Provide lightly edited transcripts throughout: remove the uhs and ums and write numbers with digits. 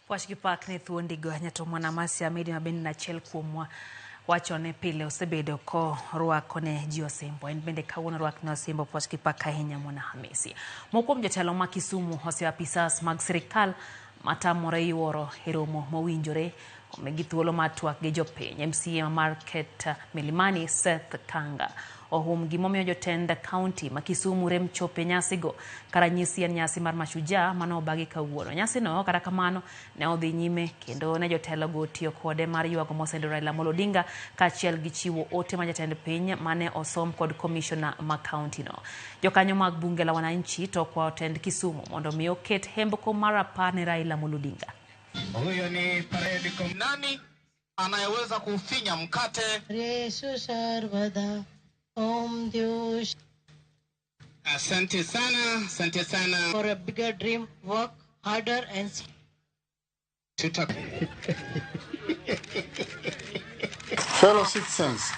Wach gi pak ne thuondigo nyato mwana Masia Medi ma bende en achiel kuomwa wacho ni pile osebedo korwako ne ji osimbo. En bende kawuono orwakne osimbo pwach gi pak ahinya mwana Hamisi. Moko kuom jotelo ma Kisumu oseyo apisas mag sirikal matamore yuoro e romo mowinjore omigi thuolo mar twak gi jopiny. MCA ma Market Milimani Seth Kanga ohum gimomiyo jotend kaunti ma Kisumu rem chopo e nyasigo. Ka ranyisi en nyasi mar Mashujaa mane obagi kawuono. Nyasino kata kamano ne odhi nyime kendo ne jotelogo otiyo kode mar ywago mosendo Raila Amolo Odinga kaachiel gi chiwo ote ma jatend piny mane osom kod komishona ma kaunti no. Jokanyo mag bunge la wananchi to okwayo tend Kisumu mondo mi oket hembko mar rapar ne Raila Amolo Odinga. Huyo ni parade Nani anayeweza kuufinya mkate? Yesu sarvada Om Deush. Asante sana, asante sana. For a bigger dream, work harder and Tuta Fellow citizens,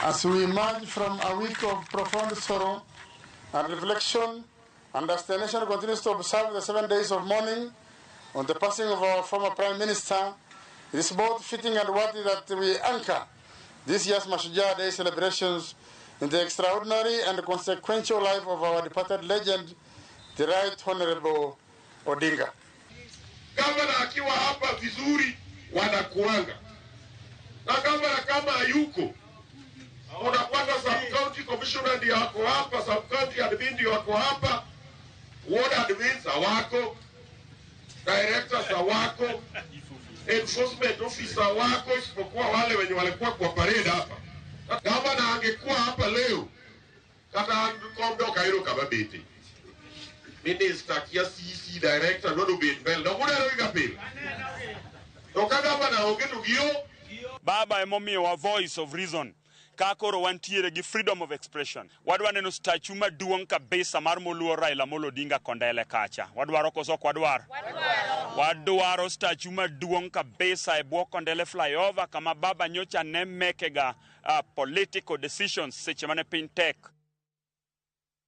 as we emerge from a week of profound sorrow and reflection, and as the nation continues to observe the 7 days of mourning on the passing of our former Prime Minister, it is both fitting and worthy that we anchor this year's Mashujaa Day celebrations in the extraordinary and consequential life of our departed legend, the Right Honorable Odinga. Gavana akiwa hapa vizuri wanakuanga, na gavana kama hayuko unapata sub county commissioner ndio ako hapa, sub county admin ndio ako hapa, ward admins hawako, directors hawako, enforcement officer hawako, isipokuwa wale wenye walikuwa kwa parade hapa. Gavana angekuwa hapa leo, kata kom dok ahero kama bete. Minister kia CC director dwaro obed mbele, dok uneno gi kapil. To ka gavana onge to gio Baba emomiyowa voice of reason ka koro wantiere gi freedom of expression. Wadwa neno statue maduong' kabisa mar moluor Raila Amolo Odinga Kondele kacha. Wadwaro koso ok wadwar? Wadwaro statue maduong' kabisa e bwo Kondele flyover kama baba nyocha ne mekega political decisions seche mane piny tek.